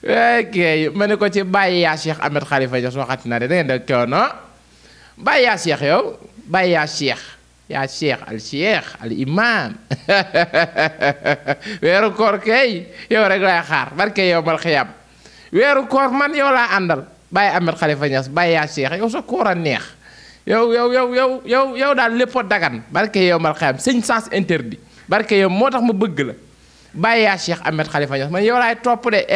ok ma ne ko ci Baye yaa Cheikh Ahmed Khalifa Niass waxati na de da ngeen da coono Baye yaa Cheikh yow Baye yaa Cheikh al Cheikh al imam weeru koor kay yow rek laay xaar barke yow mal xiyam weeru koor man yow laa àndal Baye Ahmed Khalifa Niass Baye yaa Cheikh yow sa koor a neex yow daal lépp a dagan barke yow mal xiyam sëñ sens interdit barke yow moo tax ma bëgg la Baye yaa Cheikh Ahmed Khalifa Niass man yow laay topp de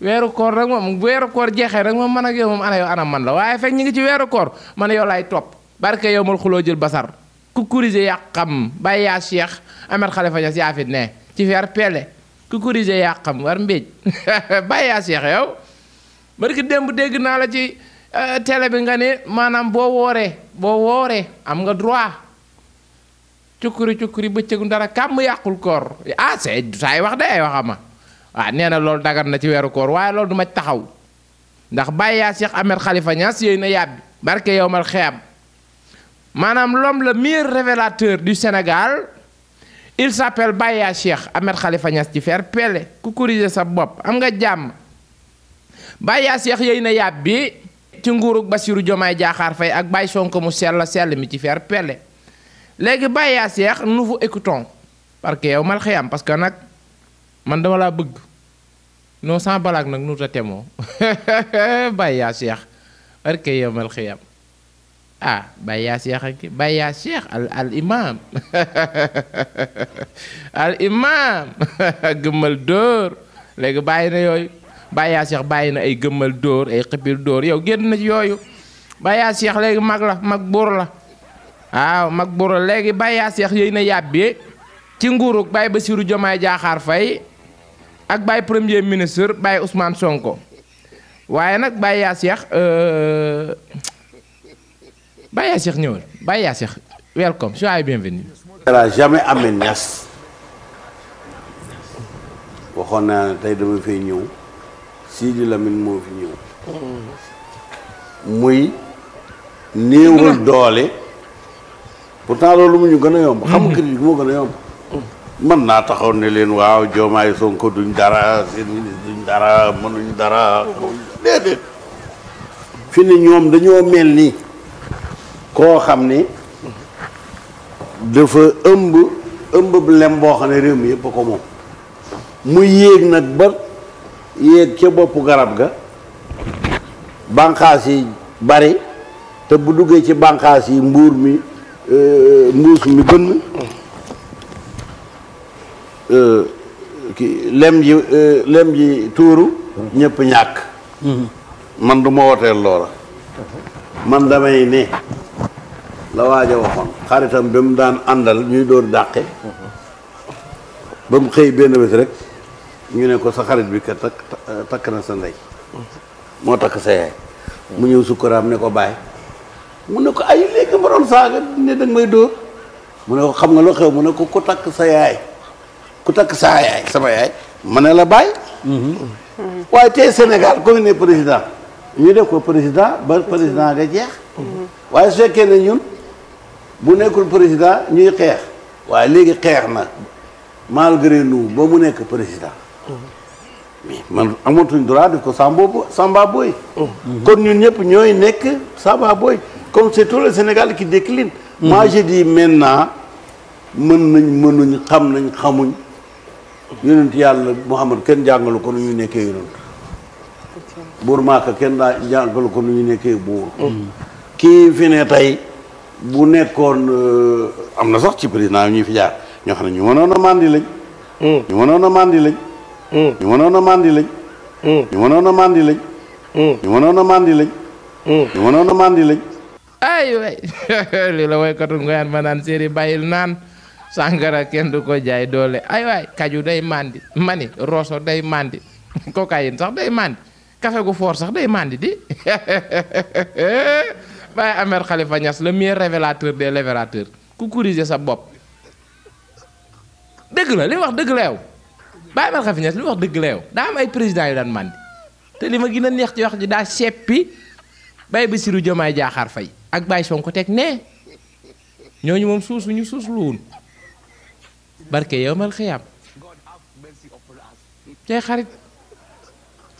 weeru koor rek moom weeru koor jeexee rek moom man ak yow moom ana yow ana man la waaye fekk ñu ngi ci weeru koor man yow laay topp barke yow mal xuloo jël basar ku kurise yàqam Baye yaa Cheikh Ahmed Khalifa Niass yaa fi ne ci feer pele ku kurise yàqam war mbéj Baye yaa Cheikh yow barki démb dégg naa la ci télé bi nga ne maanaam boo wooree am nga droit cukkuri bëccëgu dara kàmm yàqul koor c'est saay wax de ay waxama waaw nee na loolu dagan na ci weeru koor waaye loolu du ma taxaw ndax Baye yaa Cheikh Ahmed Khalifa Niass yéy na yàbbi barke yow mal xeyam maanaam l'homme le meilleur révélateur du Sénégal il s'appelle Baye yaa Cheikh Ahmed Khalifa Niass ci faire pele ku corriger sa bopp am nga jàmm Baye yaa Cheikh yéy na yàbbi ci nguurug Bassirou Diomaye Diakhar Faye ak Baye Sonko mu sell mi ci faire pele léegi Baye yaa Cheikh nous vous écoutons parce que yow mal xiyam parce que nag man dama laa bëgg non sans balaag nag nu ta temoo Baye yaa Cheikh parce que yow mal xiyam Baye yaa Cheikh ak Baye yaa Cheikh al imam al imam gëmmal dóor léegi bàyyi na yooyu Baye yaa Cheikh bàyyi na ay gëmmal dóor ay xipil dóor yow génn na ci yooyu Baye yaa Cheikh léegi mag la mag buur la waaw mag buur la léegi Baye yaa Cheikh yéy na yàbbi ci nguurug Baye Bassirou Diomaye Diakhar Faye ak Baye premier ministre Baye Ousmane Sonko waaye nag Baye yaa Cheikh Baye yaa Cheikh ñëwal Baye yaa Cheikh welcome soyez bienvenue. jamais Ahmed Niass waxoon naa ne tey dama fay ñëw Sidi Lamine moo fi ñëw muy néewal doole pourtant loolu mu ñu gën a yomb xam critique moo gën a yomb mën naa taxaw ne leen waaw Diomaye Sonko duñ dara seen ministre duñ dara mënuñ dara déedéet fi ne ñoom dañoo mel ni koo xam ne dafa ëmb lem boo xam ne réew mi yëpp a ko moom mu yéeg nag ba yéeg ca boppu garab ga bànqaas yi bari te bu duggee ci bànqaas yi mbuus mi bënn lem ji tuuru ñëpp ñàkk man du ma woteel loola man damay ne la waaj a waxoon xaritam ba mu daan àndal ñuy dóor dàqe ba mu xëy benn bés rek ñu ne ko sa xarit bi ka takk na sa ndey moo takk sa yaay mu ñëw sukkuraam ne ko bàyyi mu ne ko ay léegi ma doon saaga ne danga may dóor mu ne ko xam nga lu xew mu ne ko ku takk sa yaay ku takk saa yaay sama yaay ma ne la bàyyi waaye tey Sénégal comme ne président ñu def ko président ba président nga jeex waaye su fekkee ne ñun bu nekkul président ñuy xeex waaye léegi xeex na malgré nous ba mu nekk président mais man amatuñ droit def ko Samba Boy kon ñun ñëpp ñooy nekk Samba Boy comme c'est tout le Sénégal qui décline moi je dis maintenant mënuñ xam nañ xamuñ yonent yàlla Muhammad kenn jàngalu ko nu ñu nekkee yonent buur Maaka kenn daa jàngalu ko nu ñu nekkee buur kii fi ne tey bu nekkoon am na sax ci président yi ñuy fi jaar ñoo xam ne ñu mënoon a màndi lañ ñu mënoon a màndi lañ ñu mënoon a màndi lañ ñu mënoon a màndi lañ ñu mënoon a màndi lañ ñu mënoon a màndi lañ ay way lii la woykatu ngoyaan ma naan séeri bàyyil naan sàngara kenn du ko jaay doole ay waay kaju day màndi mani roso day màndi cocaïne sax day màndi café gu fort sax day màndi di Baye Ahmed Khalifa Niass le meilleur révélateur des révélateurs ku corriger sa bopp dëgg la li wax dëgg la yow Baye Ahmed Khalifa Niass li wax dëgg la yow daa am ay président yu daan màndi te li ma gën a neex ci wax ji daa seppi Baye Bassirou Diomaye Diakhar Faye ak Baye Sonko teg nee ñooñu moom suusuñu suusluwun barke yow mal xiyaam tey xarit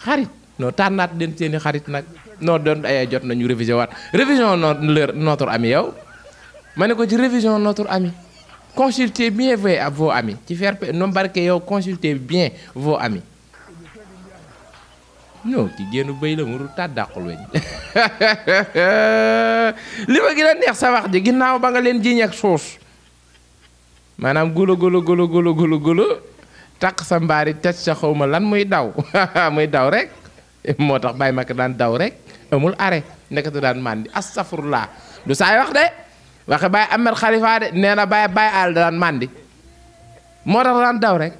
xarit non tànnaat leen seeni xarit nag noo doon ay jot nañu révision waat révision notre ami yow ma ne ko ci révision notre ami consultez bien vos amis ci faire no barke yow consultez bien vos amis non ki génn bëy la mu tàdd dàqul weñ li ma gën a neex sa wax ji ginnaaw ba nga leen jiñ ak suus maanaam golo takk sa mbaari teg sa xawma lan muy daw muy daw rek moo tax Baye Macky daan daw rek amul arrêt nekkatu daan màndi astafurlaa du saay wax de waxe Baye Ahmed Khalifa de nee na Baye All daan màndi moo tax daan daw rek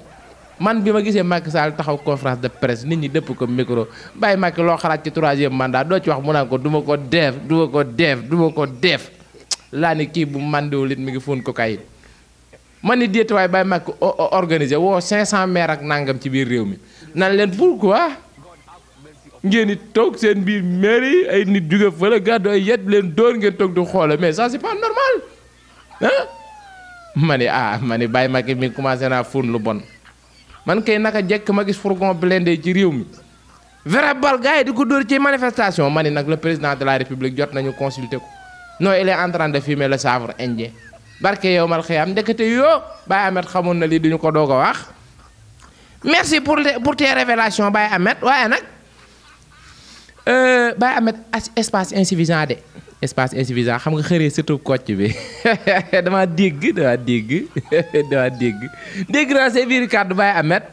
man bi ma gisee Macky Sall taxaw conférence de presse nit ñi dëpp ko micro Baye Macky loo xalaat ci 3e mandat doo ci wax mu naan ko duma ko def laa ni kii bu màndiwul it mi ngi fóon ko kayit man ni déet waaye Baye Macky organisé woo 500 maires ak nangam ci biir réew mi nan leen pourquoi ngeen di toog seen biir mairie ay nit jóge fële gàddu ay yet leen dóor ngeen toog di xoole mais ça c'est pas normal ah ma ni Baye Macky mi commencé naa fóon lu bon man kay naka jekk ma gis fourgon blindé ci réew mi vrai bal gars yi di ko dóor ci manifestation ma ni nag le président de la république jot nañu consulter ko non il est en train de fumer le chanvre indien barke yow mal xiyam ndekete yoo Baye Ahmed xamoon na lii duñu ko doog a wax merci pour tes révélations Baye Ahmed waaye nag Baye Ahmed espace insuffisant de espace insuffisant xam nga xëree surtout kocc bi dama dégg naa say biir kàddu Baye Ahmed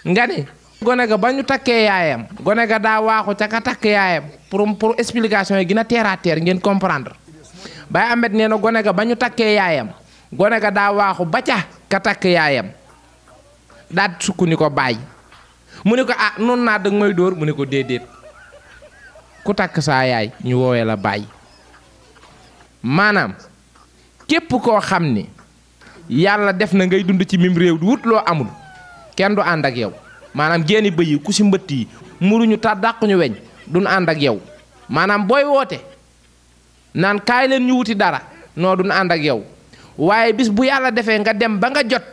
nga ne gone ga ba ñu takkee yaayam gone ga daa waaxu ca ka takk yaayam pour explication yi gën a terre à terre ngeen comprendre Baye Ahmed nee na gone ga ba ñu takkee yaayam gone ga daa waaxu ba ca ka takk yaayam daal sukk ni ko bàyyi mu ne ko ah noonu naa dëgg may dóor mu ne ko déedéet ku takk saa yaay ñu woowee la bàyyi maanaam képp koo xam ni yàlla def na ngay dund ci mim réew di wut loo amul kenn du ànd ak yow maanaam génni bëy yi ku si mbëtt yi muruñu ta dàquñu weñ duñ ànd ak yow maanaam booy woote naan kaay leen ñu wuti dara noo duñ ànd ak yow waaye bis bu yàlla defee nga dem ba nga jot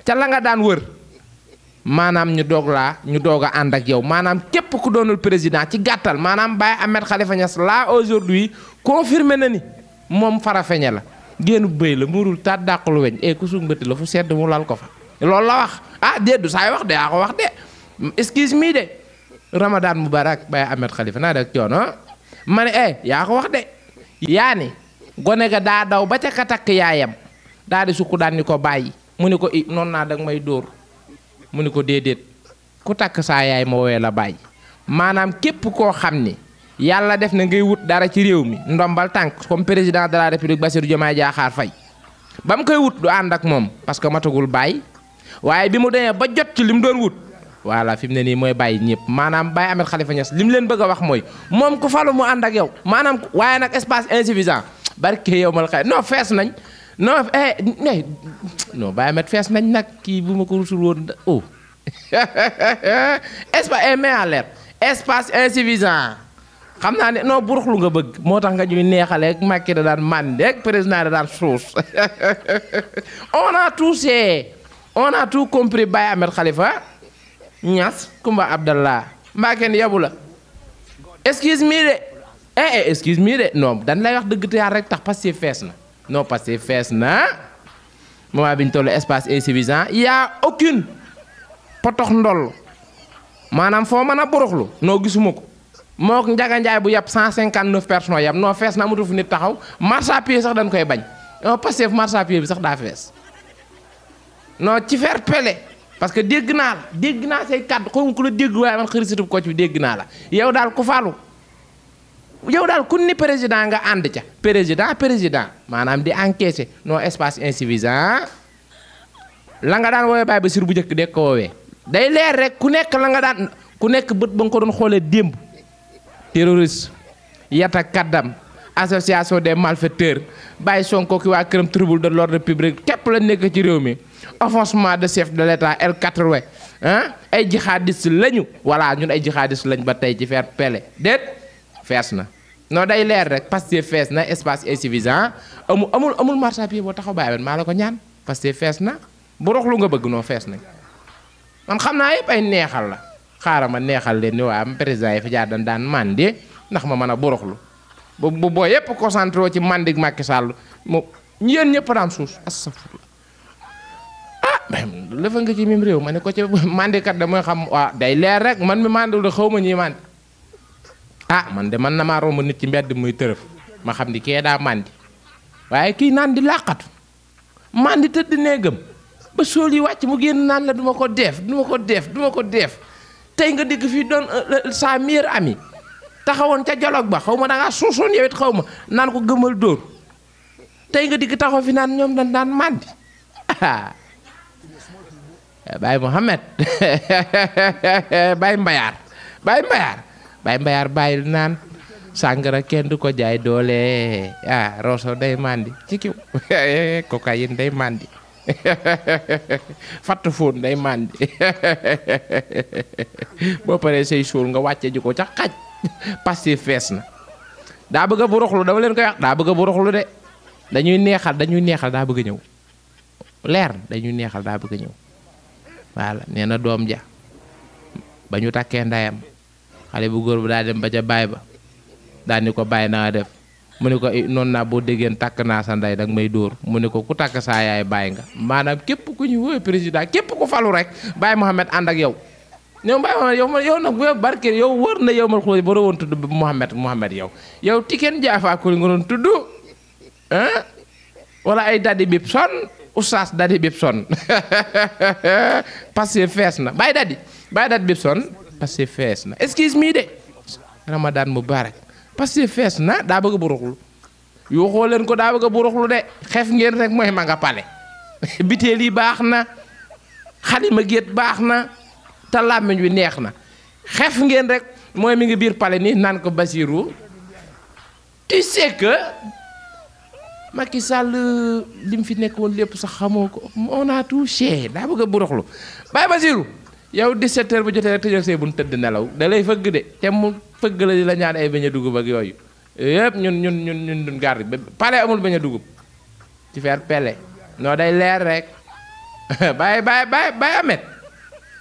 ca la nga daan wër maanaam ñu doog a ànd ak yow maanaam képp ku doonul président ci gàttal maanaam Baye Ahmed Khalifa Niass là aujourd'hui confirmé na ni moom Farafeñe la génn bëy la murul ta dàqul weñ ku sug mbëtt la fu sedd mu lal ko fa loolu la wax ah déeddu saay wax de yaa ko wax de excuse me de Ramadan Mubarak Baye Ahmed Khalifa naa dek coono ma ne yaa ko wax de yaa ni gone ga daa daw ba ca ka takk yaayam daa di sukk daan ni ko bàyyi mu ni ko noonu naa dag may dóor mu ni ko déedéet ku takk saa yaay ma woowee la bàyyi maanaam képp koo xam ni yàlla def na ngay wut dara ci réew mi ndombal tànk comme président de la république Bassirou Diomaye Diakhar Faye ba mu koy wut du ànd ak moom parce que matagul bàyyi waaye bi mu demee ba jot ci li mu doon wut voilà fi mu ne nii mooy bàyyi ñëpp maanaam Baye Ahmed Khalifa Niass li mu leen bëgg a wax mooy moom ku falu mu ànd ak yow maanaam waaye nag espace insuffisant barke yow mal xëy non fees nañ non Baye Ahmed fees nañ nag kii bu ma ko rusul woon espace mais à l'air espace insuffisant xam naa ne non buruxlu nga bëgg moo tax nga ñuy neexaleeg Macky da daan màndeeg président da daan suus on a tout compris Baye Ahmed Khalifa Niass Kumba Abdallah mbaa kenn yabu la excuse me de excuse me de non dañ lay wax dëgg te yàlla rek tax parce que fees na non parce que fees na moment bi ñu toll espace insuffisant y a aucune potox ndoll maanaam foo mën a buruxlu noo gisuma ko moo ko Njaga Njaay bu yàpp 159 personnes yàpp non fees na amatu fu nit taxaw marche à pied sax dañ koy bañ non parce que marche à pied bi sax daa fees non ci faire pele parce que dégg naa say kàddu xaw ku la dégg waaye man xëri situb kocc bi dégg naa la yow daal ku falu yow daal ku ni président nga ànd ca président maanaam di encaisser non espace insuffisant la nga daan woowee Baye Bassirou bu njëkk de ko woowee day leer rek ku nekk la nga daan ku nekk bët ba nga ko doon xoolee démb terroriste yata kaddam association des malfaiteurs Baye Sonko ki waa këram trouble de l'ordre public képp la nekk ci réew mi offensement de chef de l'état L80 ay jihadiste lañu voilà ñun ay jihadiste lañ ba tey ci faire pele déet fees na non day leer rek parce que fees na espace insuffisant amul marche à pied boo taxaw Baye maa la ko ñaan parce que fees na bu roxlu nga bëgg noo fees nañ man xam naa yëpp ay neexal la xaaral ma neexal leen ni waa président yi fi jaar dañ daan mandi ndax ma mën a boroxlu bu boo yëpp concentré ci mandik Macky Sall mu yéen ñëpp daan suus astafurlah lëfa nga ci mim réew ma ne ko ci mandikat da mooy xam waa day leer rek man mi mandiwul de xaw ma ñii mandi man de man na maa romb nit ci mbedd muy tërëf ma xam ni kee daa mandi waaye kii naan di làqatu mandi tëdd néegam ba sool yi wàcc mu génn naan la duma ko def tey nga dégg fii doon sa meilleur ami taxawoon ca dialogue ba xaw ma da ngaa suusoon yow it xaw ma naan ko gëmal dóor tey nga digg taxaw fi naan ñoom dañ daan mandi Baye Mohamed Baye Mbayar bàyyil naan sàngara kenn du ko jaay doole Rosso day mandi ci kiw cocaïne day mandi fatt fóon day mandi boo paree say suul nga wàcce ji ko ca xaj Pastef fees na daa bëgg a buruxlu dama leen koy wax daa bëgg a buruxlu de dañuy neexal daa bëgg a ñëw leer dañuy neexal daa bëgg a ñëw voilà nee na doom ja ba ñu takkee ndayam xale bu góor bu daa dem ba ca baay ba daa ni ko bàyyi naa def mu ne ko noonu naa boo déggeen takk naa sa nday danga may dóor mu ne ko ku takk saa yaay bàyyi nga maanaam képp ku ñu woowee président képp ku falu rek Baye Mohamed ànd ak yow ñoom Baye Mohamed yow nag bu barke yow wër na yow mal xulóo ba woon tudd Mohamed yow Tiken Jah Fakoly nga doon tudd wala ay Daddy Bibson oustaz Daddy Bibson parce que fees na Baye Daddy Bibson parce que fees na excuse me de Ramadan Mubarak parce que fees na daa bëgg a buruxlu yoo xoo leen ko daa bëgg a buruxlu de xef ngeen rek mooy ma nga pale biteel yi baax na xalima géet baax na te làmmiñ wi neex na xef ngeen rek mooy mi ngi biir pale ni naan ko Basirou tu sais que Macky Sall li mu fi nekk woon lépp sax xamoo ko on a touché daa bëgg a buruxlu Baye Basirou yow 17h bu jotee rek tëjal see bu nu tëdd nelaw da lay fëgg de te mu fëgg la di la ñaan ay beñ a dugub ak yooyu yëpp ñun duñ garde pale amul beñ a dugub ci faire pele non day leer rek Baye Ahmed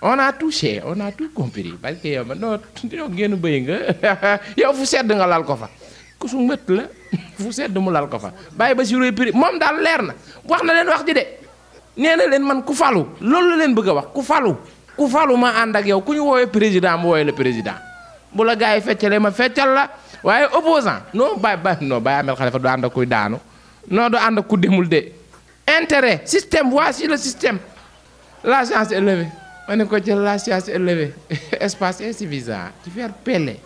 on a touché on a tout compris parce que yow non yow ngeen bëy nga yow fu sedd nga lal ko fa ku su mët la fu sedd mu lal ko fa Baye Bassirou prix moom daal leer na wax na leen wax ji de nee na leen man ku falu loolu la leen bëgg a wax ku falu ma ànd ak yow ku ñu woowee président mu woowee le président bu la gars yi feccalee ma feccal la waaye opposant non Baye Ahmed Khalifa du ànd ak kuy daanu non du ànd ak ku demul de intérêt système voici le système la science élevée ma ne ko jël la science élevée espace insuffisant ci faire pele